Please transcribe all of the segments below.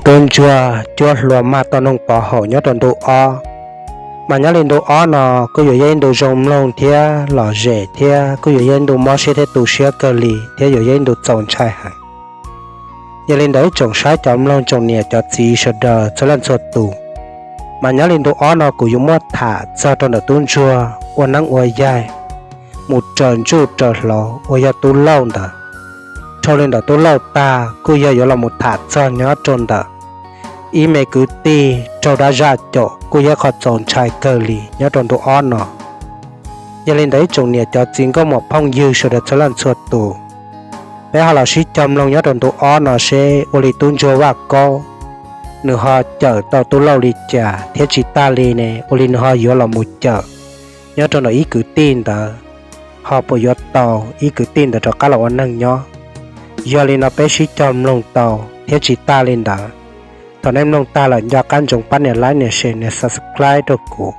Tub ntsuag cuab hlua mag tau noog pov haum nyob rau ntu ob. Mas nyob li ntu ob no kuj yuav yog ib ntu zoo mloog thiab lom zem thiab kuj yuav yog ib ntu mob siab thiab tu siab kawg li thiab yuav yog ib ntu txaus ntshai heev. Yog li ntawd ib tsoom saib cov mloog tsoom niam cov txiv sawv daws txhua leej txhua tus, mas nyob li ntu ob no kuv yuav muab tham txog rau ntawm tub ntsuag ua neeb ua yaig mus raws ntsuj raws hlauv uas yog tub lauj ntawd. Dhau li ntawm tub lauj tag kuj yog yuav los mus tham txog nyob rau ntawm ib me kwv tij raug dab zaj caum kuj yog qhov txaus ntshai kawg li nyob rau ntu ob no. Yog li ntawd ib tsoom niam cov txiv nkauj muam phooj ywg sawv daws txhua leej txhua tus, peb ho los sib cog mloog nyob rau ntu ob no seb ua li tub ntsuag Vaj Kaub nws ho cawm tau tub lauj li cas thiab tsis tag li ne ua li nws ho yuav los mus cawm nyob rau ntawm ib kwv tij ntawd, ho puas yuav tau ib kwv tij ntawd rov qab los ua neeg nyob. Yog li no peb sib cog mloog tau thiab tsis tag li ntawd, thaum nej mloog tag lawm nco qab ntsoov pab nias like nias share nias subscribe rau kuv.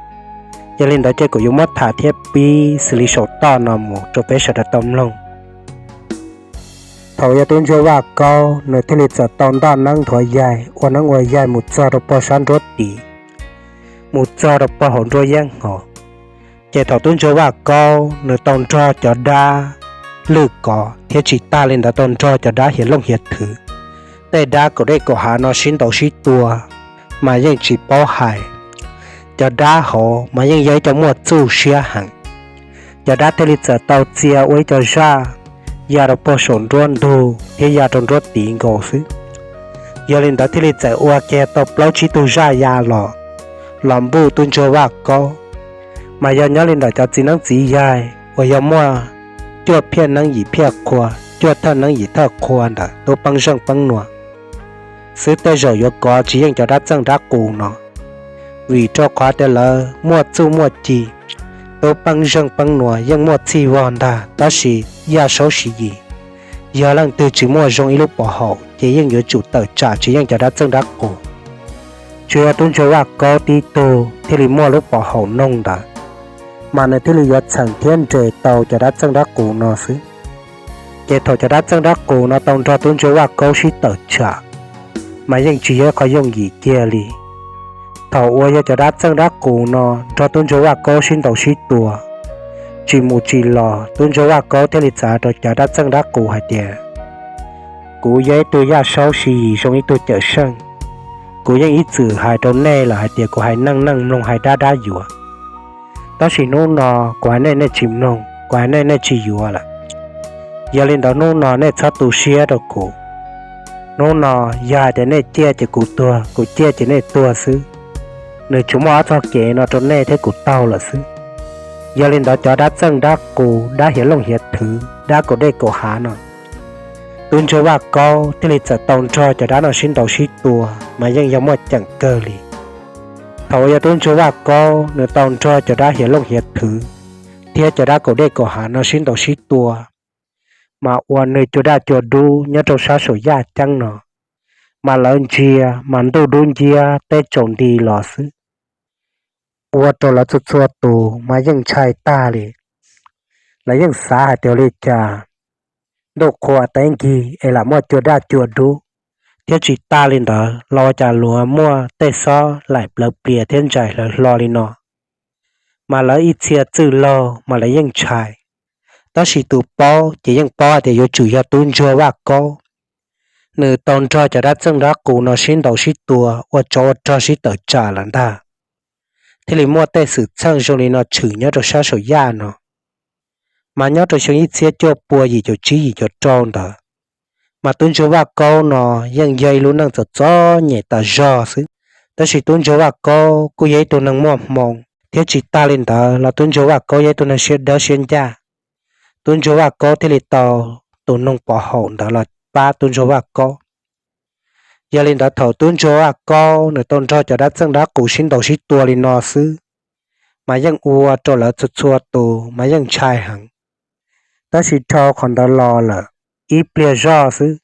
Yog li ntawd ces kuv yuav muab tham thiab pib xws li saum toj no mus rau peb sawv daws tau mloog. Thaum yog tub ntsuag Vaj Kaub nws thiaj li txawm tau ntoj neeb nthuav yaig ua neeb ua yaig mus txog rau pog sab nruab tiv, mus txog rau pog hauv nruab yeeb hauv. Ces thaum tub ntsuag Vaj Kaub nws tau nrog cov dab lwj kov thiab tsis tag li ntawd tau nrog cov dab hiav looj hiav thwv, tej dab kaum dej kaum hav no sib ntaus sib tua, mas yeej tsis paub hais. Cov dab hauv mas yeej yog ib co muaj txuj siab heev. Cov dab thiaj li txawm tau txia ua ib co zaj ya rau pog saum nruab ntug thiab ya rau nruab tiv nkaus xwb. Yog li ntawd thiaj li txawm ua kiag tau plaub tsib tug zaj ya los, los npuj tub ntsuag Vaj Kaub. Mas yog nyob li ntawm cov txiv neeb txiv yaig uas yog muaj cuaj phiaj neeb yim phiaj qhua, cuaj thawj neeb yim thawj qhua ntawm tub Peeb Zeej Peeb Nua xwb tej zaum yuav kov tsis yeej cov dab txeej dab qus no, vim rau qhov tias lawv muaj txuj muaj ci. Tub Peeb Zeej Peeb Nua yeej muaj txhij vog ntag tab sis Yaj Saub Siv Yis yog leej twg tsis muaj zoo ib lub pov haum ces yeej yuav tsum tawm tsam tsis yeej cov dab txeej dab qus. Tsuas yog tub ntsuag Vaj Kaub tib tug thiaj li muaj lub pov haum noog ntawd, mas nws thiaj li yuav txheem thiab nres tau cov dab txeej dab qus no xwb. Ces thaum cov dab txeej dab qus no tau nrog tub ntsuag Vaj Kaub sib tawm tsam, mas yeej tsis yog qhov yooj yim kiag li. Thaum uas yog cov dab txeej dab qus no nrog tub ntsuag Vaj Kaub sib ntaus sib tua, tsis mus tsis los tub ntsuag Vaj Kaub thiaj li txav rau cov dab txeej dab qus hais tias, kuv yog ib tug Yaj Saub Siv Yis zoo ib tug cawm seej, kuv yeej ib txwm hais rau nej lawm hais tias kuv hais neej neej mloog hais dab dab yuav. Tab sis hnub no kuv hais nej nej tsis mloog, kuv hais nej nej tsis yuav lawm. Yog li ntawd hnub no nej txhob tu siab rau kuv. Hnub no yog hais tias nej ciaj ces kuv tuag, kuv ciaj ces nej tuag xwb. Nws tsuas muaj ob txoj kev no rau nej thiab kuv taug lawm xwb. Yog li ntawd cov dab txeej dab qus, dab hiav looj hiav thwv, dab kaum dej kaum hav no, tub ntsuag Vaj Kaub thiaj li txawm tau nrog cov dab no sib ntaus sib tua, mas yeej yog muaj ceem kawg li. Thaum uas yog tub ntsuag Vaj Kaub nws tau nrog cov dab hiav looj hiav thwv thiab cov dab kaum dej kaum hav no sib ntaus sib tua, mas ua nws cua daj cua dub nyob rau sab saum yaj ceeb no, mas lawv ntsia mas ntuj dub nciab teb tsaus nti los xwb. Ua rau lawv txhua txhua tus mas yeej ntshai tag li. Lawv yeej xav hais tias li cas ntuj qhua teb nkig es lam muaj cua daj cua dub, thiab tsis tas li ntawd los ua cas luag muaj tej xob laim plawv plias thiab ntsais hlawv hlo li no. Mas lawv ib txhia txwj laug mas lawv yeej ntshai, tab sis tus paub ces yeej paub hais tias yuav tsum yog tub ntsuag Vaj Kaub, nws tau nrog cov dab txeej dab qus no sib ntaus sib tua ua tsov ua rog sib tawm tsam lawm ntag, thiaj li muaj tej xwm txheej zoo li no tshwm nyob rau sab saum yaj no. Mas nyob rau xyoo ib txhiab cuaj pua yim caum tsib yim caum rau ntawd, mas tub ntsuag Vaj Kaub no yeej yog ib lub neej txom txom nyem tas zog xwb. Tab sis tub ntsuag Vaj Kaub kuj yog ib tug neeg muaj hmoo, thiab tsis tas li ntawd los tub ntsuag Vaj Kaub yog ib tug neeg siab dawb siab ncaj. Tub ntsuag Vaj Kaub thiaj li tau tus noog pov haum ntawd los pab tub ntsuag Vaj Kaub. Yog li ntawd thaum tub ntsuag Vaj Kaub nws tau nrog cov dab txeej dab qus sib ntaus sib tua li no xwb, mas yeej ua rau lawv txhua txhua tus mas yeej ntshai heev. Tab sis dhau qhov ntawd los lawm ib pliag zoj xwb,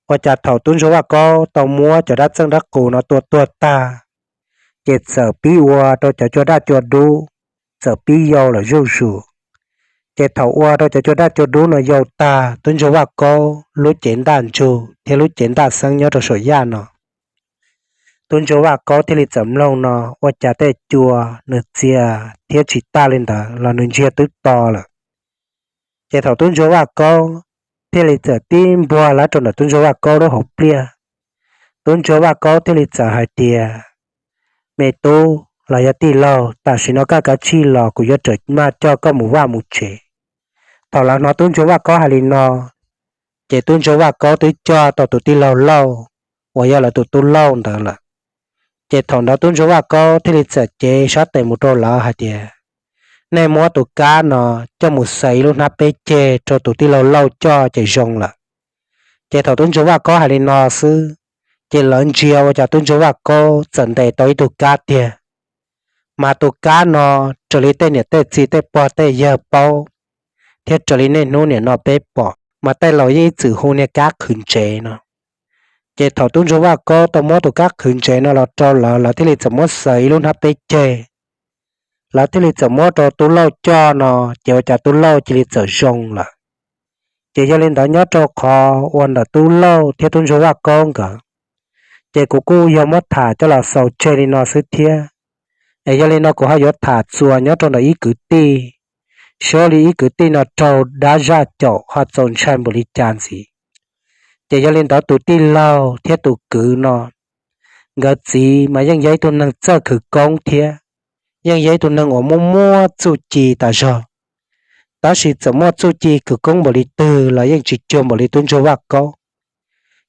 ua cas thaum tub ntsuag Vaj Kaub tau muab cov dab txeej dab qus no tua tuag tag, ces txawm pib ua rau cov cua daj cua dub txawm pib yau lawm zuj zus. Ces thaum ua rau cov cua daj cua dub no yau tag, tub ntsuag Vaj Kaub lub cev ntaj ntsug thiab lub cev ntaj xeeb nyob rau saum yaj no Tub ntsuag Vaj Kaub thiaj li txawm mloog no ua cas tej cua nws txia thiab tsis tas li ntawd los nws ntsiag twb to lawm. Ces thaum tub ntsuag Vaj Kaub thiaj li txawm tib npuag lawv rau ntawm tub ntsuag Vaj Kaub lub hauv pliaj, tub ntsuag Vaj Kaub thiaj li txawm hais tias, Me tub los yog tij laug, tam sim no koj kav tsij los kuv yuav rawm maj coj koj mus vaj mus tsev. Thaum lawv hnov tub ntsuag Vaj Kaub hais li no, ces tub ntsuag Vaj Kaub twb coj tau tus tij laug Lauj uas yog lawv tus tub Lauj ntawd lawm. Ces thaum ntawd tub ntsuag Vaj Kaub thiaj li txawm cev sab tes mus rau lawv hais tias, Nej muab tus kab no coj mus xaws ib lub hnab peb ceg rau tus tij laug Lauj coj ces zoo lawm. Ces thaum tub ntsuag Vaj Kaub hais li no xwb, ces lawv ntsia ua cas tub ntsuag Vaj Kaub txawm ntes tau ib tug kab tiag. Mas tus kab no raws li tej niam tej txiv tej pog tej yawg paub, thiab raws li niaj hnub nim no peb pom mas tej laus yeej ib txwm hu niag kab qhwv ntsev no. Ces thaum tub ntsuag Vaj Kaub tau muab tus kab qhwv ntsev no los rau lawv, lawv thiaj li txawm muab xaws ib lub hnab peb ceg. Lawv thiaj li txawm muab rau tub Lauj coj no, ces ua cas tub Lauj cia li txawm zoo lawm. Ces yog li ntawd nyob rau qhov uas ntawm tub Lauj thiab tub ntsuag Vaj Kaub nkawd, ces kuv kuj yog muab tham coj los xaus tseg li no xwb thiab. Es yog li no kuv ho yuav tham txuas nyob rau ntawm ib kwv tij, seb li ib kwv tij no raug dab zaj caum ho txaus ntshai npaum li cas ntxiv. Ces yog li ntawd tus tij laug thiab tus kwv no, nkawd txiv mas yeej yog ib tug neeg txawj khwv koob thiab yeej yog ib tug neeg uas muaj muaj txuj ci tas zog. Tab sis txawm muaj txuj ci khwv koob npaum li twg los yeej tsis cuag npaum li tub ntsuag Vaj Kaub.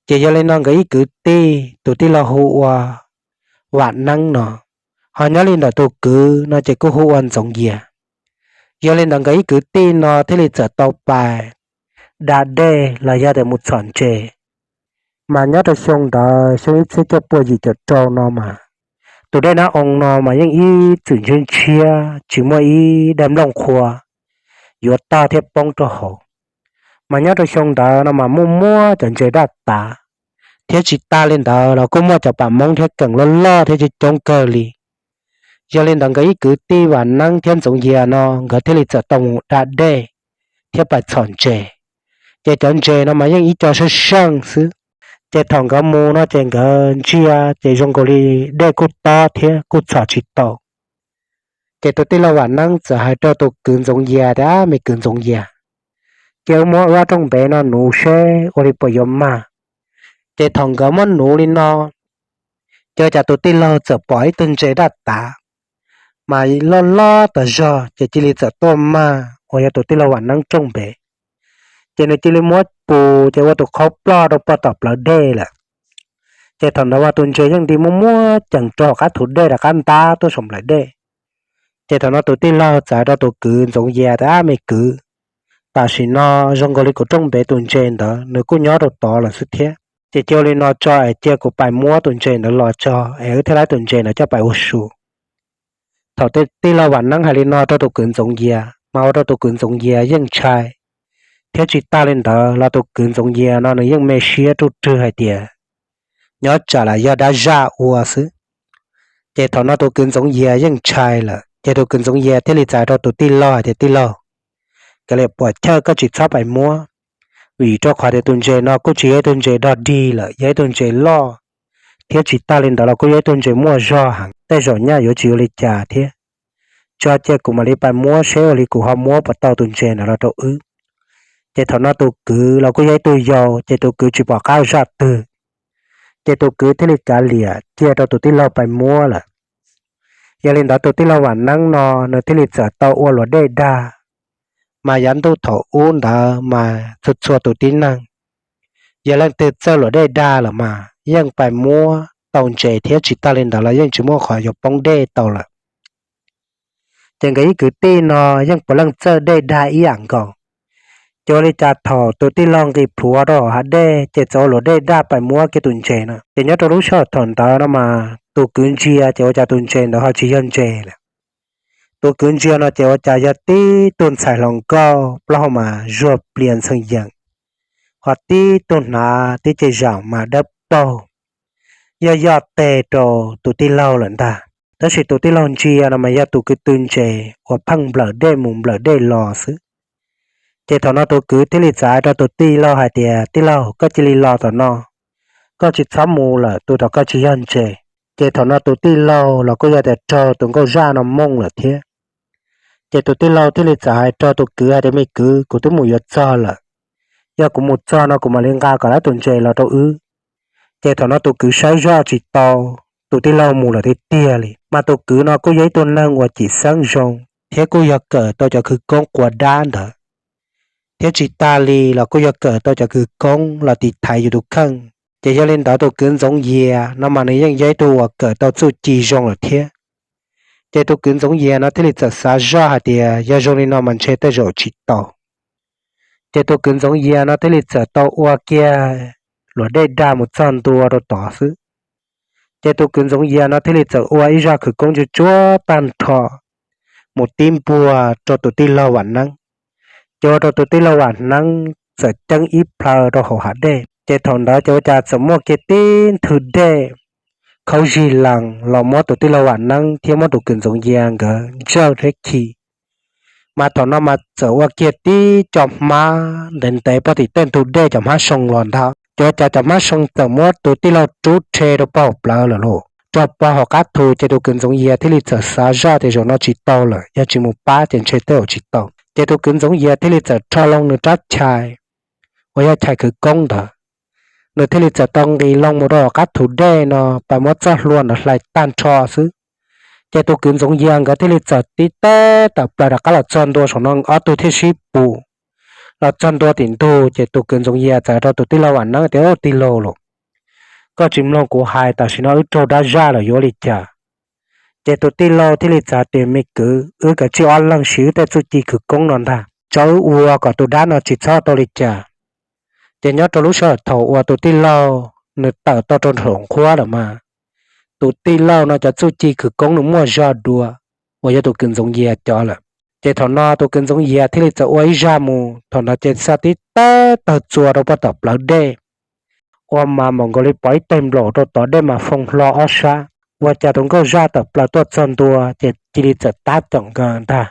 Ces yog li no nkawd ib kwv tij, tus tij laug hu ua Vam Neeb no, ho nyob li ntawm tus kwv no ces kuj hu ua Ntxoov Yias. Yog li ntawd nkawd ib kwv tij no thiaj li txawm tau pais da dej los yog tias mus txhom ntses. Mas nyob rau xyoo ntawd xyoo ib txhiab cuaj pua yim caum rau no mas, tus dej Nab Oo no mas yeej ib txwm ntshiab ntshiab tsis muaj ib daim nplooj qhua yuav tog thiab poob rau hauv. Mas nyob rau xyoo ntawd no mas muaj muab cov ntses daj tav, thiab tsis tas li ntawd los kuj muaj cov pam Hmoob thiab keem loj loj thiab coob coob kawg li. Yog li ntawd nkawd ib kwv tij Vam Neeb thiab Ntxoov Yias no nkawd thiaj li txawm tau mus da dej thiab pais txhom ntses. Ces cov ntses no mas yeej ib co seej seej xwb. Ces thaum nkawd mus no ces nkawd ntsia ces zoo nkaus li dej kuj tob thiab kuj txhom tsis tau. Ces tus tij laug Vam Neeb txawm hais rau tus kwv Ntxoov Yias tias, Me kwv Ntxoov Yias, cia wb muab wb ob rooj npev no nuv seb ua li puas yuav mag. Ces thaum nkawd muab nuv li no, ces cas tus tij laug txawm pom ib tug ntses daj tav, mas loj loj tas zog ces cia li txawm tuaj mag uas yog tus tij laug Vam Neeb rooj npev. Ces nws cia li muab pus ces ua tus qhau ploj rau pog tom plawv dej lawm. Ces thaum ntawd mas tus ntses yeej nti muaj muab ceem rau hauv qab thu dej rov qab ntab tuaj saum nplaim dej. Ces thaum no tus tij laug txawm hais rau tus kwv Ntxoov Yias tias, Me kwv, tam sim no zoo nkaus li kuv rooj npev tus ntses ntawd nws kuj nyob rau tod lawm xwb thiab. Ces cia li no tso es cia kuv pais muab tus ntses ntawd los tso es wb thiaj li tus ntses ntawd coj pais ua su. Thaum tij laug Vam Neeb hais li no rau tus kwv Ntxoov Yias mas ua rau tus kwv Ntxoov Yias yeej ntshai, thiab tsis tas li ntawd los tus kwv Ntxoov Yias no nws yeej me siab ruj rwg hais tias nyob tsam lam yog dab zaj ua xwb. Ces thaum no tus kwv Ntxoov Yias yeej ntshai lawm ces tus kwv Ntxoov Yias thiaj li txais rau tus tij laug hais tias, Tij laug, kav liam puam chawj koj tsis txhob pais muab, vim rau qhov tias tus ntses no kuj tsis yog ib tug ntses dog dig lawm, yog ib tug ntses loj, thiab tsis tas li ntawd los kuj yog ib tug ntses muaj zog heev, tej zaum nyaj yuav tsis ua li cas thiab. Tso cia kuv mam li pais muab seb ua li kuv ho muab puas tau tus ntses ntawd los rau wb. Ces thaum no tus kwv los kuj yog ib tug yau ces tus kwv tsis pom qab zaj twg, ces tus kwv thiaj li kav liam cia rau tus tij laug pais muab lawm. Yog li ntawd tus tij laug Vam Neeb no nws thiaj li txawm tau ua luam dej dag. Mas yav ntuj thaum ub ntawd mas txhua txhua tus tib neeg, yog leej twg txawj luam dej dag lawm mas yeej pais muab tau ntses thiab tsis tas li ntawd los yeej tsis muaj qhov yuav poob dej tau lawm. Ces nkawd ib kwv tij no yeej puav leej txawj dej dag ib yam nkaus. Ces ua li cas thaum tus tij laug nqis plhuav rau hauv hav dej ces txawm ua luam dej dag pais muab kiag tus ntses no. Ces nyob rau lub sij hawm thaum ntawd no mas tus kwv ntsia ces ua cas tus ntses ntawd ho tsis yog ntses lawm. Tus kwv ntsia no ces ua cas yog tib tug ntxhais hluas nkauj plaub hau mas zuag plias ntxhee yees, ho tib tug hnav tib ce zaum mas dawb paug, yoj yoj teg rau tus tij laug lawm ntag. Tab sis tus tij laug ntsia no mas yog tus kwv tw ntses uas pheej nplawm dej mus nplawm dej los xwb. Ces thaum no tus kwv thiaj li txav rau tus tij laug hais tias, Tij laug, koj cia li los tom no, koj tsis txhob mus lawm, tus tom koj tsis yog ntses. Ces thaum no tus tij laug los kuj yog tias raug tus nkauj zaj no mooj lawm thiab. Ces tus tij laug thiaj li txawm hais rau tus kwv hais tias, Me kwv, kuv twb mus yuav txog lawm, yog kuv mus txog no kuv mam li nqa kom dab tus ntses los rau wb. Ces thaum no tus kwv saib zoj tsis tau, tus tij laug mus lawm tiag tiag li. Mas tus kwv no kuj yog ib tug neeg uas cim xeeb zoo thiab kuj yog kawm tau cov khawv koob qua dab ntawd, thiab tsis tas li los kuj yog kawm tau cov khawv koob los tiv thaiv yus tus kheej. Ces yog li ntawd tus kwv Ntxoov Yias no mas nws yeej yog ib tug uas kawm tau txuj ci zoo lawm thiab. Ces tus kwv Ntxoov Yias no thiaj li txawm xav zoj hais tias, Yog zoo li no mas ntshe tej zaum tsis tau. Ces tus kwv Ntxoov Yias no thiaj li txawm tau ua kiag luam dej dag mus txog ntua rau tod xwb. Ces tus kwv Ntxoov Yias no thiaj li txawm ua ib zaj khawv koob tsuag tsuag tag nrho mus tib npuag rau tus tij laug Vam Neeb. Ces ua rau tus tij laug Vam Neeb txawm ceeb ib plhaw rau hauv hav dej. Ces thaum ntawd ces ua cas txawm muaj kiag tib nthwv dej khaub zig lees los muab tus tij laug Vam Neeb thiab muab tus kwv Ntxoov Yias nkawd ntsawj thiab khi. Mas thaum no mas txawm ua kiag tib co hmab ntev ntev pog tim tej ntug dej cov hmab soo los ntag. Ces ua cas cov hmab soo txawm muab tus tij laug rub rhe rau pog hauv plawv lawm lauj, rau pog hauv qab thu. Ces tus kwv Ntxoov Yias thiaj li txawm xav zoj tias, Zaum no tsis tau lawm, yog tsis mus pab ces ntshe tej zaum tsis tau. Ces tus kwv Ntxoov Yias thiaj li txawm rho loo nws rab chais uas yog chais khawv koob ntawd, nws thiaj li txawm tau nqis loo mus rau hauv qab thu dej no pab muab txoj hlua ntawd hlais tag nrho xwb. Ces tus kwv Ntxoov Yias nkawd thiaj li txawm tib teb tawm plaws rov qab los txog ntua saum no, ob tug thiaj sib pus los txog ntua tim ntug. Ces tus kwv Ntxoov Yias txawm rau tus tij laug Vam Neeb tias, Tij laug lauj, koj tsis mloog kuv hais, tam sim no wb raug dab zaj lawm yuav ua li cas? Ces tus tij laug thiaj li txawm tias, Me kwv, wb kav tsij ob leeg siv wb tej txuj ci khawv koob no ntag, tso wb ua kom tus dab no tsis txhob tau li cas. Ces nyob rau lub sij hawm thaum uas tus tij laug nws tawm tau rau saum nqhuab lawm mas tus tij laug no cov txuj ci khawv koob nws muaj zog dua uas yog tus kwv Ntxoov Yias cov lawm. Ces thaum no tus kwv Ntxoov Yias thiaj li txawm ua ib zaj mus, thaum no ces xa tib tawg tawg txua rau pog tom plawv dej, ua mas npaum nkaus li pom ib teg nplaum rau tod, dej mas foo hlo ob sab. Ua cas tus nkauj zaj tawm plaws tuaj txog ntua ces cia li txawm tab caum nkawd ntag.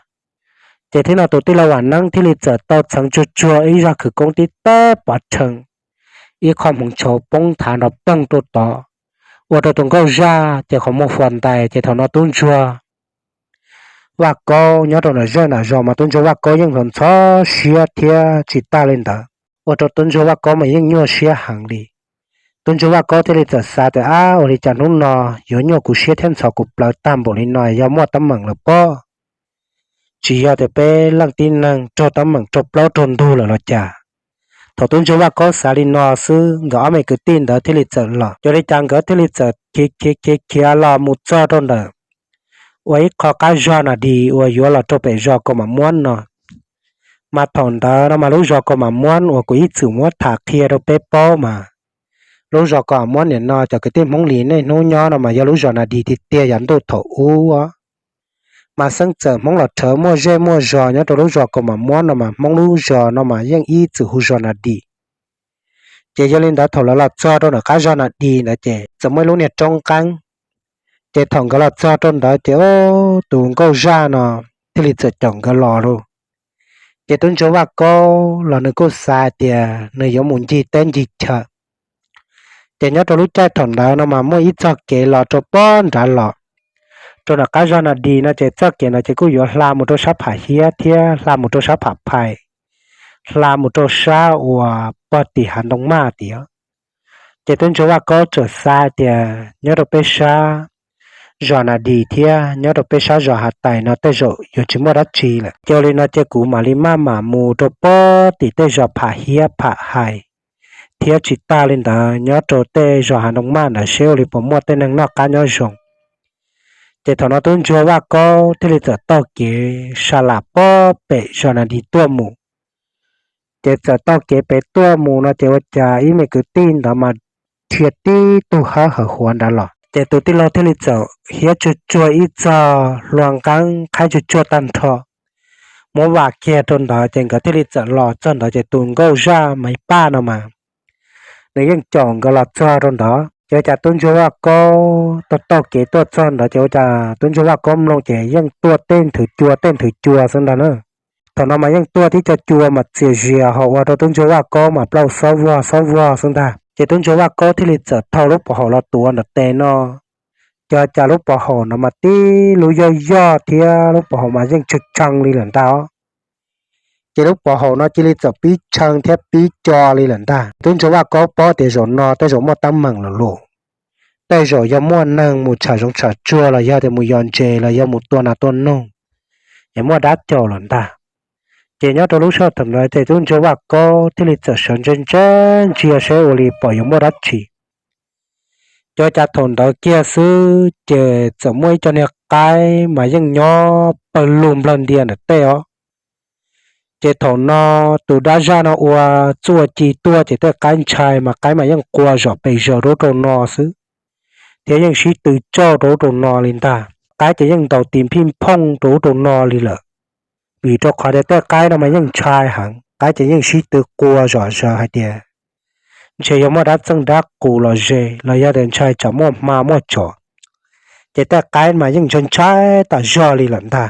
Ces thiab no tus tij laug Vam Neeb thiaj li txawm tau txheev tsuag tsuag ib zaj khawv koob tib tawg pov rhees, ib qho hmoov tshauv poob thav nrov poog rau tod, ua rau tus nkauj zaj ces qhov muag fos ntais. Ces thaum no tub ntsuag Vaj Kaub nyob rau nram zej nram zos mas tub ntsuag Vaj Kaub yeej ntxhov siab thiab tsis tag li ntawd, ua rau tub ntsuag Vaj Kaub mas yeej nyuaj siab heev li. Tub ntsuag Vaj Kaub thiaj li txawm xav tias, Ab, ua li cas hnub no yuav nyuaj kuv siab thiab ntxhov kuv plawv tag npaum li no, yog muaj teeb meem lawm pob? Tsis yog tias peb leej tib neeg raug teeb meem raug plaub raug ntug lawm los cas? Thaum tub ntsuag Vaj Kaub xav li no xwb, nkawd ob me kwv tij ntawd thiaj li txawm los. Yog li cas nkawd thiaj li txawm khiav khiav khiav khiav los mus txog rau ntawm ua ib qho qab zog nas dis uas yuav los rau pem zos Kaus Mam Muab no. Mas thaum ntawd no mas lub zos Kaus Mam Muab uas kuv ib txwm muab tham qhia rau peb paub mas, lub zos Kaus Mam Muab nim no cov kwv tij Hmoob Lis niaj hnub nyob no mas yog lub zos nas dis tiag tiag yav ntuj thaum ub. Mas xeeb txawm Hmoob los rhawv muaj zej muaj zos nyob rau lub zos Kaus Mam Muab no mas Hmoob lub zos no mas yeej ib txwm hu zos nas dis. Ces yog li ntawd thaum lawv los txog rau nram qab zog nas dis ntawd ces txawm muaj ib lub niag roob nqeeb. Ces thaum nkawd los txog rau ntawd ces tus nkauj zaj no thiaj li txawm caum nkawd los lauj. Ces tub ntsuag Vaj Kaub los nws kuj xav tias nws yuav mus ncig teb ncig chaw. Ces nyob rau lub caij thaum ntawd no mas muaj ib txoj kev los rau pob nrad los, rau nram qab zog nas dis no ces txoj kev ntawd ces kuj yuav hla mus rau sab Pham Hiab thiab hla mus rau sab Pham Phais, hla mus rau sab uas pog tim hav ntoo maj tiag. Ces tub ntsuag Vaj Kaub txawm xav tias nyob rau peb sab zos nas dis thiab nyob rau peb sab zos Hav Tais no tej zaum yuav tsis muaj dab tsi lawm. Ces ua li no ces kuv mam li maj mam mus rau pob tim tej zos Pham Hiab Pham Hais, thiab tsis tag li ntawd nyob rau tej zos hav ntoo maj ntawd seb ua li puas muaj tej neeg noj qab nyob zoo. Ces thaum no tub ntsuag Vaj Kaub thiaj li txawm taug kev sa lam pob pem zos nas dis tuaj mus. Ces txawm taug kev pem tuaj mus no ces ua cas ib me kwv tij ntawd mas dhia tib tug hawb hawv huav nrad los. Ces tus tij laug thiaj li txawm hiab tsuag tsuag ib txog hlua nqeeb qhaib tsuag tsuag tag nrho, muab vam kiag rau ntawd ces nkawd thiaj li txawm los txog ntawd ces tus nkauj zaj Maiv Paj no mas nws yeej caum nkawd los txog rau ntawd. Ces ua cas tub ntsuag Vaj Kaub taug taug kev tuaj txog ntawd ces ua cas tub ntsuag Vaj Kaub mloog ces yeej tuaj tej nthwv cua tej nthwv cua xwb ntag na. Thaum no mas yeej tuaj tib co cua mas txias zias ho ua rau tub ntsuag Vaj Kaub mas plaub xob vog xob vog xwb ntag. Ces tub ntsuag Vaj Kaub thiaj li txawm thau lub pov haum los tuav ntawm tes no, Ces cas lub pov haum no mas tib lub yoj yoj thiab lub pov haum mas yeej tshee tshee li lawm ntag. Ces lub pov haum no cia li txawm pib tshee thiab pib co li lawm ntag. Tub ntsuag Vaj Kaub paub tias zaum no tej zaum muaj teeb meem lawm lauj. Tej zaum yog muaj neeg mus tsham zoov tsham tsuag los yog tias mus yos ntses los yog mus tua nas tua noog, es muaj dab caum lawm ntag. Ces nyob rau lub sij hawm thaum ntawd ces tub ntsuag Vaj Kaub thiaj li txawm sawv ntse ntse ntsia seb ua li pom yuav muaj dab tsi. Ces cas thaum ntawd kiag xwb ces txawm muaj ib co niag qaib mas yeej nyob pawg lug nplawg ntia ntawm tej os. Ces thaum no tus dab zaj no ua txuj ua ci tuaj ces tej qaib ntshai mas qaib mas yeej qua zom pes zog rau ub rau no xwb, thiab yeej sib tw tsauj rau ub rau no li ntag. Qaib ces yeej ntaus tis phij phooj rau ub rau no li lawm, vim rau qhov tias tej qaib no mas yeej ntshai heev, qaib ces yeej sib tw qua zom zaws hais tias ntshe yog muaj dab txeej dab qus los ze los yog tias ntshai tsam muaj hma muaj tsov. Ces tej qaib mas yeej ntshai ntshai tas zog li lawm ntag.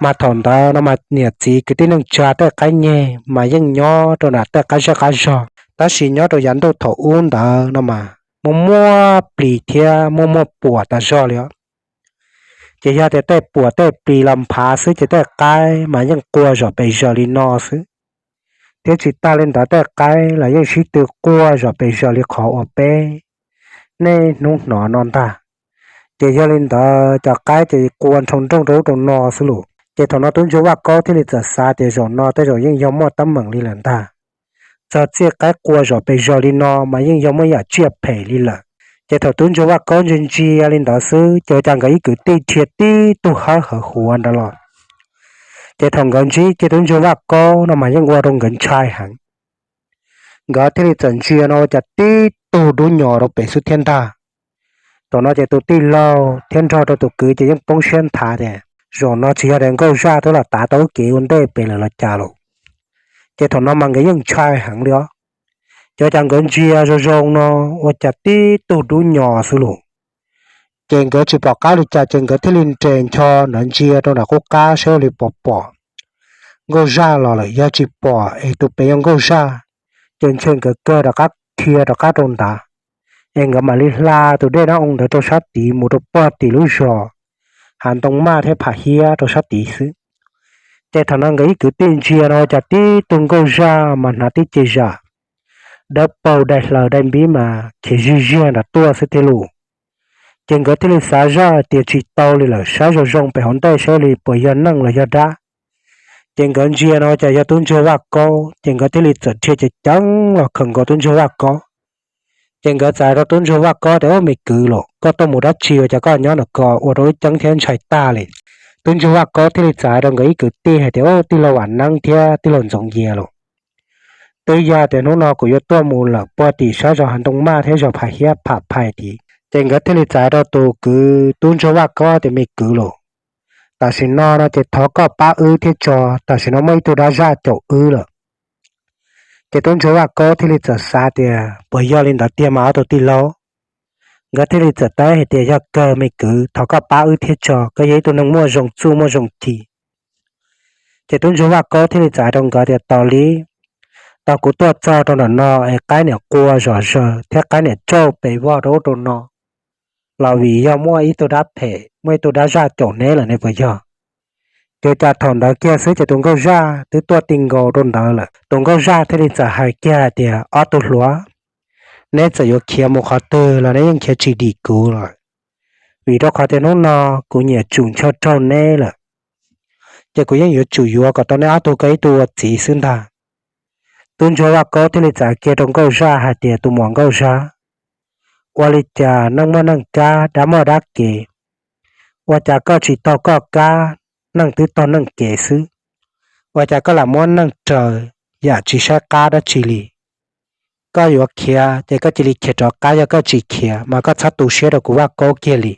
Mas thaum ntawd no mas niam txiv kwv tij neej tsa tej qaib nyeg mas yeej nyob rau nram tej qab zej qab zog, tab sis nyob rau yav ntuj thaum ub ntawd no mas muaj muaj plis thiab muaj muaj puam tas zog li os. Ces yog tias tej puam tej plis los nphav xwb ces tej qaib mas yeej qua zom pes zog li no xwb, thiab tsis tas li ntawd tej qaib los yeej sib tw qua zom pes zog li qhov uas peb niaj hnub hnov no ntag. Ces yog li ntawd cov qaib ces qua nrhoo nrooj rau ub rau no xwb lauj. Ces thaum no tub ntsuag Vaj Kaub thiaj li txawm xav tias zaum no tej zaum yeej yog muaj teeb meem li lawm ntag. Txog txij qaib qua zom pes zog li no mas yeej yog muaj yam tsiaj phem li lawm. Ces thaum tub ntsuag Vaj Kaub ntsia ntsia li ntawd xwb ces ua cas nkawd ib kwv tij dhia tib tug hawb hawv huav ntawd los. Ces thaum nkawd ntsib kiag tub ntsuag Vaj Kaub no mas yeej ua rau nkawd ntshai heev. Nkawd thiaj li txawm ntsia no ua cas tib tug dub nyos rau pem xwb thiab ntag. Thaum no ces tus tij laug thiab nrog rau tus kwv ces yeej poob siab nthav tias zaum no tsis yog tias nkauj zaj twb los tav tau ub kev ua ntej pem lawm los cas lauj. Ces thaum no mas nkawd yeej ntshai heev li os. Ces ua cas nkawd ntsia zoo zoo no ua cas tib tug dub nyos xwb lauj. Ces nkawd tsis pom qab li cas ces nkawd thiaj li nres ncho nrov ntsia rau nram qub qab saib ua li puas pom nkauj zaj los lawm, yog tsis pom es tus pem yog nkauj zaj ces ntshe nkawd kawg rov qab dhia rov qab rau ntawd, es nkawd mam li hla tus dej nab oo ntawd rau sab tid mus rau puag tim lub zos Hav Ntoo Maj thiab Pham Hiab rau sab tid xwb. Ces thaum no nkawd ib kwv tij ntsia no ua cas tib tug nkauj zaj mas hnav tib ce zam dawb paug dai hlaws dai npib mas khiav zij ziag nram tuaj xwb thiab lauj. Ces nkawd thiaj li xav zaj tias tsis tau li lawm, saib zoo zoo pem hauv ntej saib li puas yog neeg los yog dab. Ces nkawd ntsia no cas yog tub ntsuag Vaj Kaub, ces nkawd thiaj li txawm dhia ceev ceev los khaws nkaus tub ntsuag Vaj Kaub. Ces nkawd txais rau tub ntsuag Vaj Kaub tias, Ub, me kwv lauj, koj tuaj mus dab tsi ua cas koj nyob ntawm ko ua rau wb ceeb thiab ntshai tag li? Tub ntsuag Vaj Kaub thiaj li txais rau nkawd ib kwv tij hais tias, Ub, tij laug Vam Neeb thiab tij laug Ntxoov Yias lauj, twb yog tias hnub no kuv yuav tuaj mus lawm puag tim sab zos Hav Ntoo Maj thiab zos Pham Hiab Pham Phais tid. Ces nkawd thiaj li txais rau tus kwv tub ntsuag Vaj Kaub tias, Me kwv lauj, tam sim no no ces thov koj pab wb thiab tso, tam sim no muaj ib tug dab zaj caum wb lawm. Ces tub ntsuag Vaj Kaub thiaj li txawm xav tias, Puas yog li ntawd tiag mas ob tug tij laug? Nkawd thiaj li txawm teb hais tias, Yog kawg me kwv, thov koj pab wb thiab tso, koj yog ib tug neeg muaj zoo txuj muaj zoo ci. Ces tub ntsuag Vaj Kaub thiaj li txais rau nkawd tias, Tos li, tau kuv tuaj txog rau ntawm no es qaib niam qua zom zaws thiab qaib niam tsauj pes vog rau ub rau no los vim yog muaj ib tug dab phem, muaj ib tug dab zaj caum neb lawm ne puas yog? Ces cas thaum ntawd kiag xwb ces tus nkauj zaj twb tuaj ti nkaus rau ntawd lawm. Tus nkauj zaj thiaj li txawm hais kiag hais tias, Ob tug hluas, neb txawm yuav khiav mus qhov twg los neb yeej khiav tsis dim kuv lawm, vim rau qhov tias hnub no kuv nyiam tsum ncho raug neb lawm, ces kuv yeej yuav tsum yuav kom tau neb ob tug koj ib tug ua txiv xwb ntag. Tub ntsuag Vaj Kaub thiaj li txais kiag rau nkauj zaj hais tias, Tus muam nkauj zaj, ua li cas neej muaj neej kab, dab muaj dab kev, ua cas koj tsis taug koj kab, neej twb taug neej kev xwb, ua cas koj lam muab neej raws yam tsis saib qab dab tsi li? Koj yuav khiav ces koj cia li khiav rov qab, yog koj tsis khiav mas koj txhob tu siab rau kuv Vaj Kaub kiag li.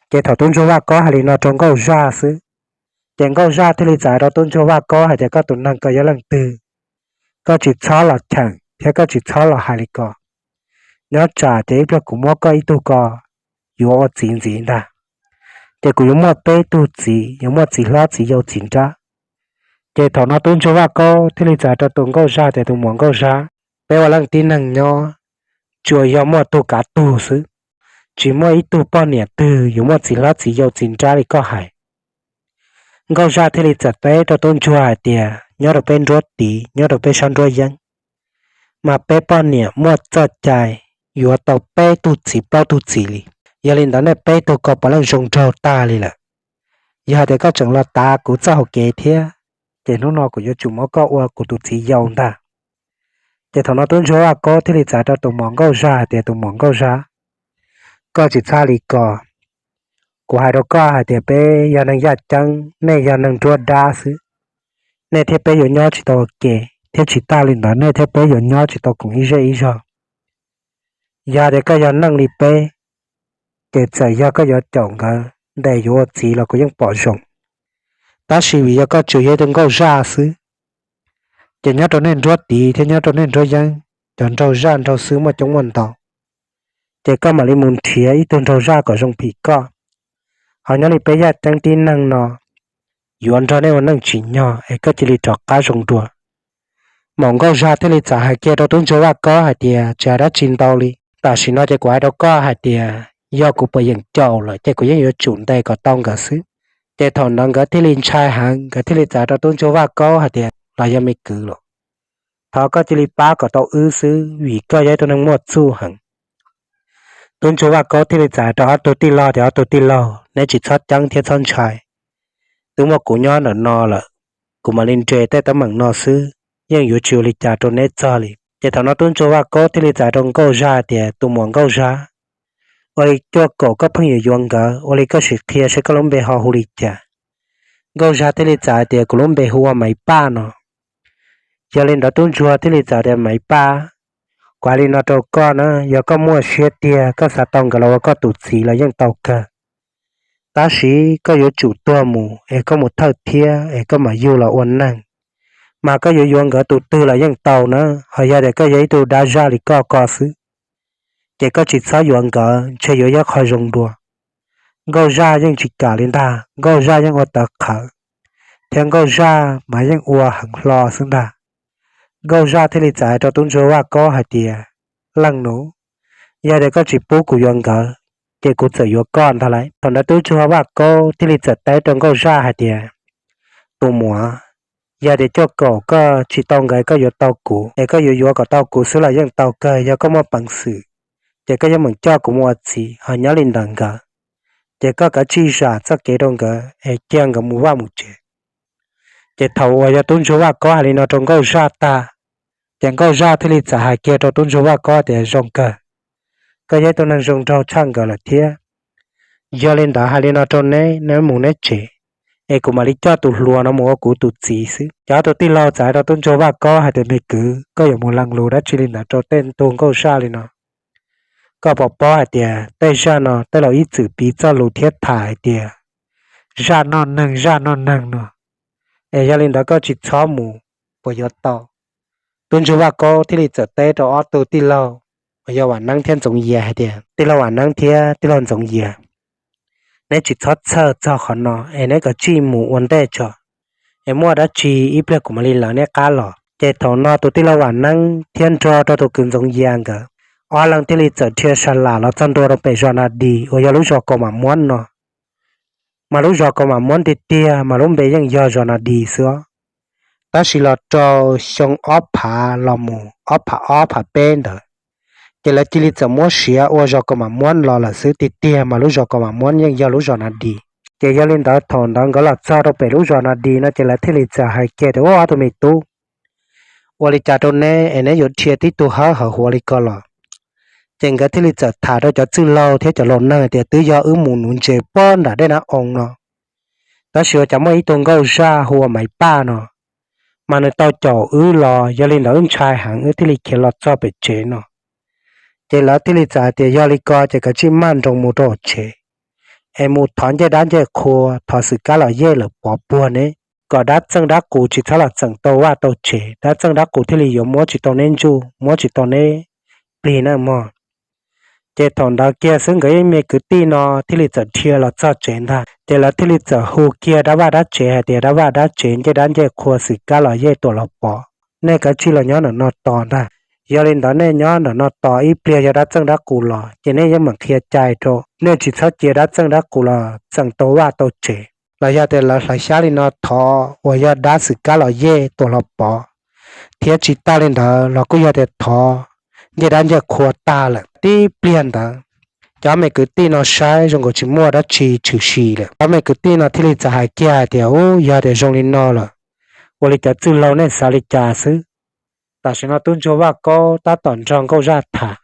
Ces thaum tub ntsuag Vaj Kaub hais li no rau nkauj zaj xwb, ces nkauj zaj thiaj li txais rau tub ntsuag Vaj Kaub hais tias, Koj tus neeg ko yog leej twg? Koj tsis txhob los cheem thiab koj tsis txhob los hais li ko. Nyob tsam ces ib pliag kuv muab koj ib tug ko yuav ua txiv ntxiv ntag, ces kuv yuav muaj peb tug txiv, yuav muaj txiv hlob txiv yau txiv nrab. Ces thaum no tub ntsuag Vaj Kaub thiaj li txais rau tus nkauj zaj tias, Tus muam nkauj zaj, peb ua leej tib neeg nyob, tsuas yog muaj tug kav tug xwb, tsis muaj ib tug poj niam twg yuav muaj txiv hlob txiv yau txiv nrab li koj hais. Nkauj Zaj thiaj li txawm teb rau tub ntsuag hais tias, nyob rau peb nruab tiv, nyob rau peb sab nruab yeeb, mas peb poj niam muaj txoj cai yuav tau peb tug txiv plaub tug txiv li. Yog li ntawd nej peb tug ko puav leej zoo nraug tag li lawm. Yog tias koj tseem los tav kuv txoj hauv kev thiab, ces hnub no kuv yuav tsum muab koj ua kuv tus txiv yau ntag. Ces thaum no tub ntsuag Vaj Kaub thiaj li txawm rau tus muam Nkauj Zaj hais tias, tus muam Nkauj Zaj, koj tsis txhob li ko. Kuv hais rau koj hais tias peb yog neeg yaj ceeb, nej yog neeg nruab dab xwb, nej thiab peb yuav nyob tsis tau ua ke, thiab tsis tas li ntawd nej thiab peb yuav nyob tsis tau koom ib zej ib zog. Yog tias koj yog neeg li peb, ces txawm yog koj yuav caum nkawd ntes yuav ua txiv los kuv yeej pom zoo. Tab sis vim yog koj tsuas yog ib tug Nkauj Zaj xwb, ces nyob rau nej nruab tiv thiab nyob rau nej nruab yeeb, cov nraug zaj nraug xwb muaj coob muaj ntau. Ces koj mam li mus nrhiav ib tug nraug zaj kom zoo phim koj. Ho nyob li peb yaj ceeb tib neeg no, yuav nrog nej ua neej tsim nyog es koj cia li rov qab zoo dua. Maum Nkauj Zaj thiaj li txawm hais kiag rau tub ntsuag Vaj Kaub hais tias, tsis hais dab tsi ntau li, tam sim no ces kuv hais rau koj hais tias yog kuv puas yeem caum lawm ces kuv yeej yuav tsum ntes kom tau nkawd xwb. Ces thaum ntawd nkawd thiaj li ntshai heev, nkawd thiaj li txawm rau tub ntsuag Vaj Kaub hais tias, los yog me kwv los, thov koj cia li pab kom tau wb xwb vim koj yog ib tug neeg muaj txuj heev. Tub ntsuag Vaj Kaub thiaj li txawm rau ob tug tij laug tias, ob tug tij laug, neb tsis txhob ceeb thiab txhob ntshai. Twb muaj kuv nyob ntawm no lawm, kuv mam li nres tej teeb meem no xwb, yeej yuav tsis ua li cas rau neb txog li. Ces thaum no tub ntsuag Vaj Kaub thiaj li txawm rau Nkauj Zaj tias, tus muam Nkauj Zaj, ua li cuaj kaum koj pheej yuav yuav nkawd, ua li koj sim qhia seb koj lub npe ho hu li cas. Nkauj Zaj thiaj li txawm hais tias, kuv lub npe hu ua Maiv Paj no. Yog li ntawd tub ntsuag thiaj li txawm tias, Maiv Paj, kuv hais li no rau koj na, yog koj muaj siab tiag koj xav tau nkawd los ua koj tus txiv los yeej tau kawg. Tab sis koj yuav tsum tuag mus es koj mus thawj thiab es koj mam yug los ua neeg, mas koj yuav yuav nkawd tus twg los yeej tau na. Ho yog tias koj yog ib tug dab zaj li koj ko xwb, ces koj tsis txhob yuav nkawd, ntshe yuav yog qhov zoo dua. Nkauj Zaj yeej tsis kam li ntag, Nkauj Zaj yeej ua tawv qhawv, thiab Nkauj Zaj mas yeej ua heev hlo xwb ntag. Nkauj Zaj thiaj li txawm hais rau tub ntsuag Vaj Kaub hais tias, leej nus, yog tias koj tsis pub kuv yuav nkawd, ces kuv txawm yuav koj ntag lauj. Thaum ntawd tub ntsuag Vaj Kaub thiaj li txawm teb rau Nkauj Zaj hais tias, tus muam, yog tias cuaj kaum koj tsis tau nkawd koj yuav tau kuv, es koj yuav yuav kom tau kuv xwb los yeej tau kawg. Yog koj muaj peev xwm, ces koj yeej meem coj kuv mus ua txiv, ho nyob li ntawm nkawd, ces koj kav tsij zam txoj kev rau nkawd es cia nkawd mus vaj mus tsev. Ces thaum uas yog tub ntsuag Vaj Kaub hais li no rau Nkauj Zaj tag, ces Nkauj Zaj thiaj li txawm hais kiag rau tub ntsuag Vaj Kaub tias, zoo kawg, koj yog ib tug neeg zoo nraug tshaj nkawd lawm thiab. Yog li ntawd hais li no rau neb, neb mus neb tsev, es kuv mam li coj tus hluas no mus ua kuv tus txiv xwb. Ces ob tug tij laug txawm hais rau tub ntsuag Vaj Kaub hais tias, me kwv, koj yuav mus lees lus dab tsi li ntawd rau tej tug Nkauj Zaj li no? Koj puas paub hais tias tej zaj no tej laus ib txwm piv txoj lus thiab tham hais tias, zaj noj neeg, zaj noj neeg no, es yog li ntawd koj tsis txhob mus, puas yuav tau? Tub ntsuag Vaj Kaub thiaj li txawm teb rau ob tug tij laug uas yog Vam Neeb thiab Ntxoov Yias hais tias, tij laug Vam Neeb thiab tij laug Ntxoov Yias, neb tsis txhob txhawj txog qhov no es neb kav tsij mus ua ntej tso, es muaj dab tsi ib pliag kuv mam li lawv neb qab los. Ces thaum no tus tij laug Vam Neeb thiab nrog rau tus kwv Ntxoov Yias nkawd, ob leeg thiaj li txawm dhia sa lam los txog ntua rau pem zos Na Dis uas yog lub zos Kaus Mam Muab no. Mas lub zos Kaus Mam Muab tiag tiag mas lub npe yeej yog zos Na Dis xwb os. Tab sis los rau xyoo ob phav los mus ob phav ob phav peb ntawd, ces lawv cia li txawm muab siav ua zos Kaus Mam Muab los lawm xwb, tiag tiag mas lub zos Kaus Mam Muab yeej yog lub zos Na Dis. Ces yog li ntawd thaum ntawd nkawd los txog rau pem lub zos Na Dis no ces lawv thiaj li txawm hais kiag tias, ua ob tug me tub, ua li cas rau neb es neb yuav dhia tib tug hawb hawv huav li ko los? Ces nkawd thiaj li txawm tham rau cov txwj laug thiab cov laus neeg tias, twb yog wb mus nuv ntses puag nram dej Nab Oo no, tab sis ua cas muaj ib tug Nkauj Zaj hu ua Maiv Paj no, mas nws tau caum wb los, yog li ntawd wb ntshai heev wb thiaj li khiav los txog pem tsev no. Ces lawv thiaj li txawm hais tias, yog li ko ces kav tsij maj nroos mus rau tsev, es mus thov ncej dab ncej qhua, thov xwm kab los yej lawm pov puag neb, kom dab txeej dab qus tsis txhob los txeem tau vaj tau tsev, dab txeej dab qus thiaj li yuav muab tsis tau neb ntsuj, muab tsis tau neb plig na mog. Ces thaum ntawd kiag xwb nkawd ib me kwv tij no thiaj li txawm dhia los txog tsev ntag. Ces lawv thiaj li txawm hu kiag dab vaj dab tsev hais tias, dab vaj dab tsev, ncej dab ncej qhua, xwm kab los yej, tuam los pov, nej kav tsij los nyob ntawm no tos ntag. Yog li ntawd nej nyob ntawm no tos ib pliag yog dab txeej dab qus los ces nej yeej meem qhia cai rau, nej tsis txhob cia dab txeej dab qus los txeem tau vaj tau tsev. Los yog tias lawv hlawv xyab li no thov uas yog dab xwm kab los yej tuam los pov, thiab tsis tag li ntawd los kuj yog tias thov ncej dab ncej qhua tag lawm. Tib pliag ntawd cov me kwv tij no saib zoo nkaus tsis muaj dab tsi tshwm sim lawm. Cov me kwv tij no thiaj li txawm hais kiag hais tias, Ub, yog tias zoo li no lawm, ua li cov txwj laug nej xav li cas xwb? Tam sim no tub ntsuag Vaj Kaub tab tom nrog nkauj zaj tham,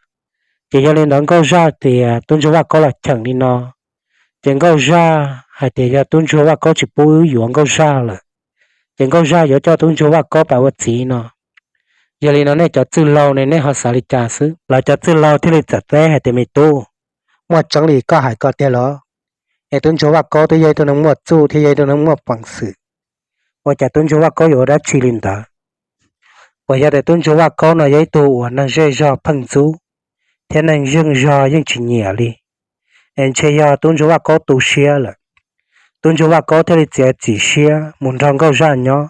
ces yog li ntawd nkauj zaj tias tub ntsuag Vaj Kaub los cheem li no, ces nkauj zaj hais tias yog tub ntsuag Vaj Kaub tsis pub wb yuav nkauj zaj lawm, ces nkauj zaj yuav coj tub ntsuag Vaj Kaub pab ua txiv no. Yog li no nej cov txwj laug ne nej ho xav li cas xwb? Lawv cov txwj laug thiaj li txawm teb hais tias, Me tub, muaj tseeb li koj hais ko tiag los? Es tub ntsuag Vaj Kaub twb yog ib tug neeg muaj txuj thiab yog ib tug neeg muaj peev xwm, ua cas tub ntsuag Vaj Kaub yuav ua dab tsi li ntawd? Uas yog tias tub ntsuag Vaj Kaub no yog ib tug uas neeg zej zog pheej ntxub, thiab neeg zej zog yeej tsis nyiam li, es ntshe yog tub ntsuag Vaj Kaub tu siab lawm. Tub ntsuag Vaj Kaub thiaj li txiav txim siab mus nrog nkauj zaj nyob,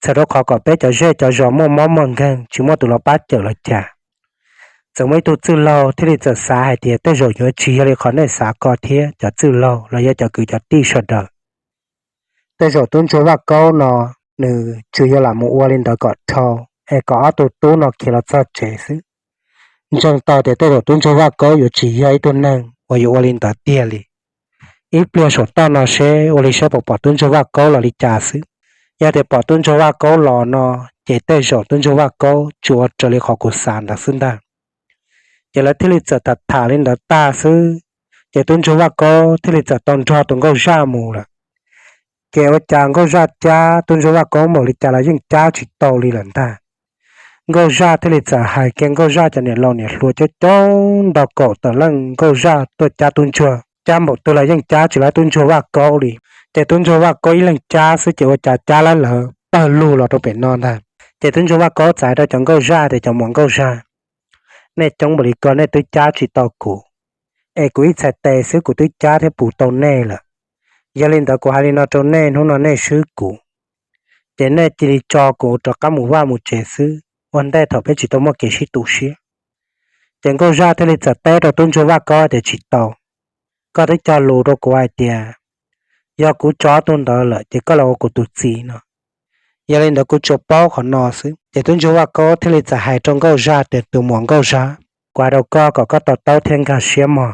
txhawm rau qhov kom peb cov zej cov zos muaj mob muaj nkeeg tsis muaj tus los pab cawm los cas. Txawm muaj ib tug txwj laug thiaj li txawm xav hais tias, Tej zaum yuav tsis yog li qhov nej xav ko thiab cov txwj laug los yog cov kwv cov tij sawv daws. Tej zaum tub ntsuag Vaj Kaub no nws tsuas yog lam mus ua li ntawd kom dhau, es kom ob tug tub no khiav los txog tsev xwb. Ntseeg tau tias tej zaum tub ntsuag Vaj Kaub yuav tsis yog ib tug neeg uas yuav ua li ntawd tiag li. Ib pliag saum toj no seb ua li seb puas pom tub ntsuag Vaj Kaub los li cas xwb. Yog tias pom tub ntsuag Vaj Kaub los no, ces tej zaum tub ntsuag Vaj Kaub tsuas ua raws li qhov kuv xav ntawd xwb ntag. Ces lawv thiaj li txawm tham tham li ntawd tag xwb, ces tub ntsuag Vaj Kaub thiaj li txawm tau nrog tus nkauj zaj mus lawm. Ces ua cas nkauj zaj cab tub ntsuag Vaj Kaub npaum li cas los yeej cab tsis tau li lawm ntag. Nkauj zaj thiaj li txawm hais kiag nkauj zaj cov niam laus niam hluas coob coob ntau kaum tawm leej nkauj zaj tuaj cab tub ntsuag, cab npaum twg los yeej cab tsis laib tub ntsuag Vaj Kaub li. Ces tub ntsuag Vaj Kaub ib leeg cab xwb ces ua cas cab laib lawv pawg lug los rau pem no ntag. Ces tub ntsuag Vaj Kaub txais rau cov nkauj zaj tias, Cov muam nkauj zaj, nej coob npaum li ko nej twb cab tsis tau kuv, es kuv ib txhais tes xwb kuv twb cab thiab puv tau nej lawm. Yog li ntawd kuv hais li no rau nej, hnub no nej swb kuv, ces nej cia li tso kuv rov qab mus vaj mus tsev xwb, ua ntej thaum peb tsis tau muaj kev sib tu siab. Ces nkauj zaj thiaj li txawm teb rau tub ntsuag Vaj Kaub tias, Tsis tau, koj twb cog lus rau kuv hais tias yog kuv tso ob tug ntawd lawm ces koj los ua kuv tus txiv no. Yog li ntawd kuv tsuas paub qhov no xwb. Ces tub ntsuag Vaj Kaub thiaj li txawm hais rau nkauj zaj tias, Tus muam nkauj zaj, kuv hais rau koj kom koj to taub thiab nkag siab mog.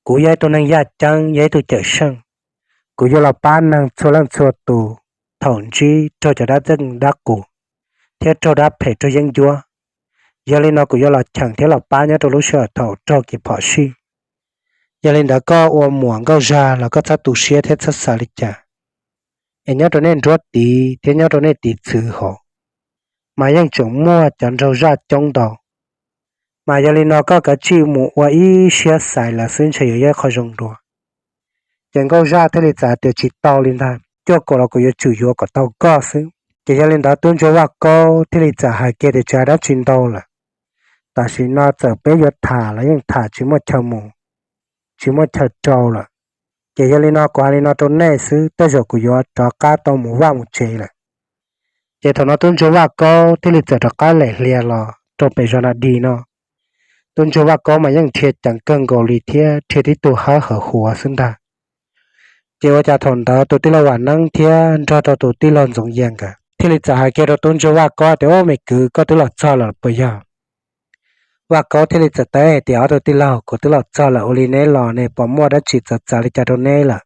Kuv yog ib tug neeg yaj ceeb, yog ib tug cawm seej. Kuv yuav los pab neeg txhua leej txhua tus thaum ntsib raug cov dab txeej dab qus thiab raug dab phem raug yeeb ncuab. Yog li no kuv yuav los cheem thiab los pab nyob rau lub sij hawm thaum raug kev phom sij. Yog li ntawd koj ua muam nkauj zaj los koj txhob tu siab thiab txhob xav li cas. Es nyob rau nej nruab tiv thiab nyob rau nej tiv txwv hauv mas yeej tseem muaj cov nraug zaj coob ntau. Mas yog li no koj kav tsij mus ua ib siab xaiv lawv xwb, ntshe yuav yog ib qho zoo dua. Ces nkauj zaj thiaj li txawm tias, Tsis tau li ntag, cuaj kaum los kuv yuav tsum yuav kom tau koj xwb. Ces yog li ntawd tub ntsuag Vaj Kaub thiaj li txawm hais kiag tias, Tsis hais dab tsi ntau lawm, tam sim no txawm peb yuav tham los yeej tham tsis muaj chaw mus, tsis muaj chaw rau lawm. Ces yog li no kuv hais li no rau nej xwb, tej zaum kuv yuav rov qab tau mus vaj mus tsev lawm. Ces thaum no tub ntsuag Vaj Kaub thiaj li txawm rov qab lem hlias los rau pem zos Na Di no. Tub ntsuag Vaj Kaub mas yeej dhia ceev kawg nkaus li thiab dhia tib tug hawb hawv huav xwb ntag. Ces ua cas thaum ntawd tus tij laug Vam Neeb thiab nrog rau tus tij laug Ntxoov Yas nkawd thiaj li txawm hais kiag rau tub ntsuag Vaj Kaub tias, Ub, me kwv, koj twb los txog lawm puas yog? Vaj Kaub thiaj li txawm teb hais tias, Ob tug tij laug, kuv twb los txog lawm, ua li neb los ne puas muaj dab tsi txawv txav li cas rau neb lawm?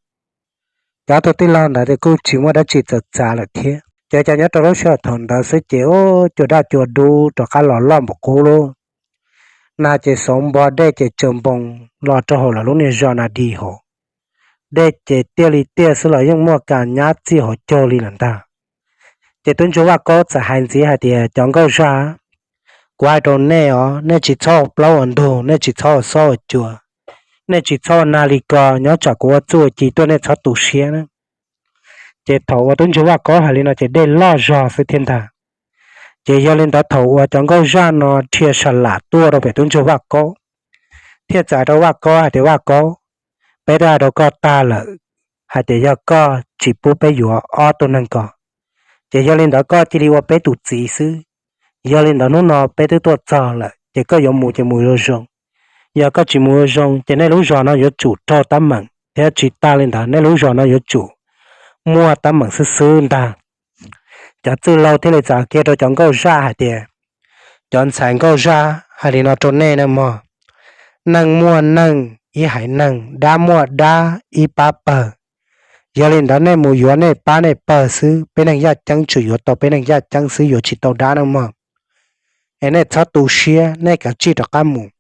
Ces ob tug tij laug ntawd kuj tsis muaj dab tsi txawv txav lawm thiab. Ces ua cas nyob rau lub sij hawm thaum ntawd xwb ces ub, cua daj cua dub rov qab los loj npaum qub lub nag ces xauv npo, dej ces tsaws npoo los rau hauv lawv lub niag zos Na Di hauv. Dej ces tiaj li tiaj xwb los yeej muaj kas nyab txij hauv caug li lawm ntag. Ces tub ntsuag Vaj Kaub txawm hais ntxiv hais tias, Cov nkauj zaj, kuv hais rau nej os, nej tsis txhob ua plaub ua ntug, nej tsis txhob ua xob ua cua, nej tsis txhob ua nag li ko, nyob tsam kuv ua txuj ua ci tuaj nej txhob tu siab na. Ces thaum uas tub ntsuag Vaj Kaub hais li no ces dej loj zog xwb thiab ntag. Ces yog li ntawd thaum uas cov nkauj zaj no dhia sa lam tuaj rau pem tub ntsuag Vaj Kaub, thiaj txawm hais rau Vaj Kaub hais tias, Vaj Kaub, peb twb hais rau koj tag lawm hais tias yog koj tsis pub peb yuav ob tug neeg ko, ces yog li ntawd koj cia li ua peb tus txiv xwb. Yog li ntawd hnub no peb twb tuaj txog lawm ces koj yuav mus ces mus zoo zoo. Yog koj tsis mus zoo zoo ces nej lub zos no yuav tsum raug teeb meem, thiab tsis tas li ntawd nej lub zos no yuav tsum muaj teeb meem xwb xwb ntag. Cov txwj laug thiaj li txawm hais kiag rau cov nkauj zaj hais tias, cov ntxhais nkauj zaj hais li no rau nej nawb mog, neeg muaj neeg ib haiv neeg, dab muaj dab ib pab pawg. Yog li ntawd nej mus yuav nej pab nej pawg xwb, peb neeg yaj ceeb tsuas yuav tau peb neeg yaj ceeb xwb, yuav tsis tau dab nawb mog. Es nej txhob tu siab, nej kav tsij rov qab mus.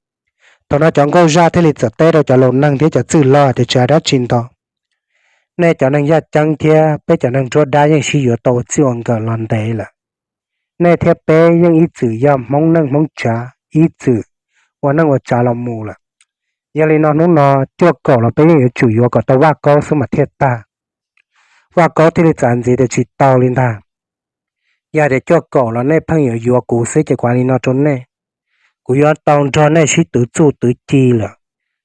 Thaum no cov nkauj zaj thiaj li txawm teb rau cov laus neeg thiab cov txwj laug tias, tsis hais dab tsi ntau, nej cov neeg yaj ceeb thiab peb cov neeg nruab dab yeej sib yuav tau ua txij ua nkawm los ntev lawm. Nej thiab peb yeej ib txwm yog Hmoob neej Hmoob tsav, ib txwm ua neej ua tsav los mus lawm. Yog li no hnub no cuaj kaum los peb yeej yuav tsum yuav kom tau Vaj Kaub xwb mas thiaj tag. Vaj Kaub thiaj li txawm ntxiv tias, tsis tau li ntag. Yog tias cuaj kaum los nej pheej yuav yuav kuv xwb ces kuv hais li no rau nej, kuv yuav tau nrog nej sib twv txuj twv ci lawm.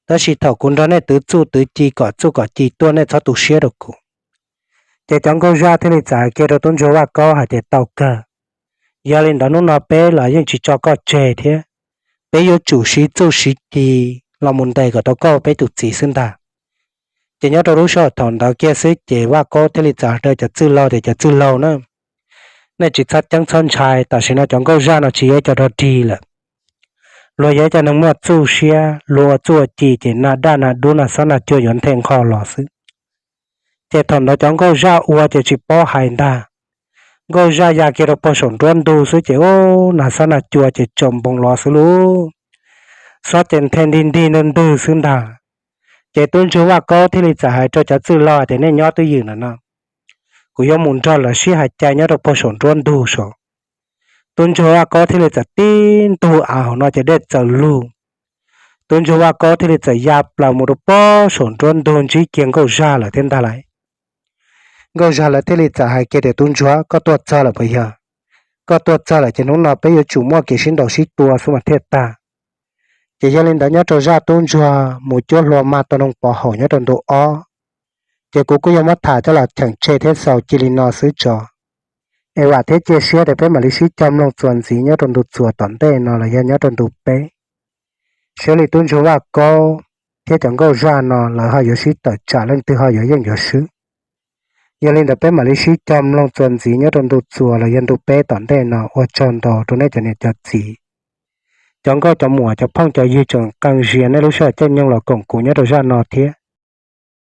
Tab sis thaum kuv nrog nej twv txuj twv ci kom txuj kom ci tuaj nej txhob tu siab rau kuv. Ces cov nkauj zaj thiaj li txawm hais kiag rau tub ntsuag Vaj Kaub hais tias, tau kawg, yog li ntawd hnub no peb los yeej tsis tso koj tseg thiab, peb yuav tsum siv txuj siv ci los mus ntes kom tau koj peb tus txiv xwb ntag. Ces nyob rau lub sij hawm thaum ntawd kiag xwb ces Vaj Kaub thiaj li txawm hais rau cov txwj laug tias, cov txwj laug na, nej tsis txhob ceeb txhob ntshai, tam sim no cov nkauj zaj no tsis yog cov dog dig lawm. Luag yog cov neeg muaj txuj siab, luag ua txuj ua ci ces nag daj nag dub nag xob nag cua yuav nthe nqho los xwb. Ces thaum ntawd cov nkauj zaj ua ces tsis paub hais ntag. Nkauj zaj ya kiag rau puag saum nruab ntug xwb ces ub, nag xob nag cua ces tsaus npoos los xwb lauj. Xob ces nthe ntig ntig ntwg ntwg xwb ntag. Ces tub ntsuag Vaj Kaub thiaj li txawm hais rau cov txwj laug tias, nej nyob twj ywm ntawm no, kuv yuav mus nrog lawv sib hais cai nyob rau puag saum nruab ntug saud. Tub ntsuag Vaj Kaub thiaj li txawm tib ntug av hauv no ces dej txawm lug. Tub ntsuag Vaj Kaub thiaj li txawm ya plaws mus rau puag saum nruab ntug ntsib kiag nkauj zaj lawm thiab ntag lauj. Nkauj zaj lawv thiaj li txawm hais kiag tias, tub ntsuag, koj tuaj txog lawm puas yog? Koj tuaj txog lawm ces hnub no peb yuav tsum muaj kev sib ntaus sib tua xwb mas thiaj tag. Ces yog li ntawd nyob rau zaj tub ntsuag mus cuab hlua mag tau noog pov haum nyob rau ntu ob, ces kuv kuj yuav muab tham coj los cheem tseg thiab xaus cia li no xwb tso. Es vam thiab cia siab tias peb mam li sib cog mloog txuas ntxiv nyob rau ntu txuas tom ntej no los yog nyob rau ntu peb, seb li tub ntsuag Vaj Kaub thiab cov nkauj zaj no lawv ho yuav sib tawm tsam leej twg ho yuav yeej yuav swb. Yog li ntawd peb mam li sib cog mloog txuas ntxiv nyob rau ntu txuas los yog ntu peb tom ntej no. Ua tsaug ntau rau nej cov niam cov txiv, cov nkauj cov muam, cov phooj cov ywg tseem qee zias nej lub sij hawm caij nyoog los koom kuv nyob rau zaj no thiab.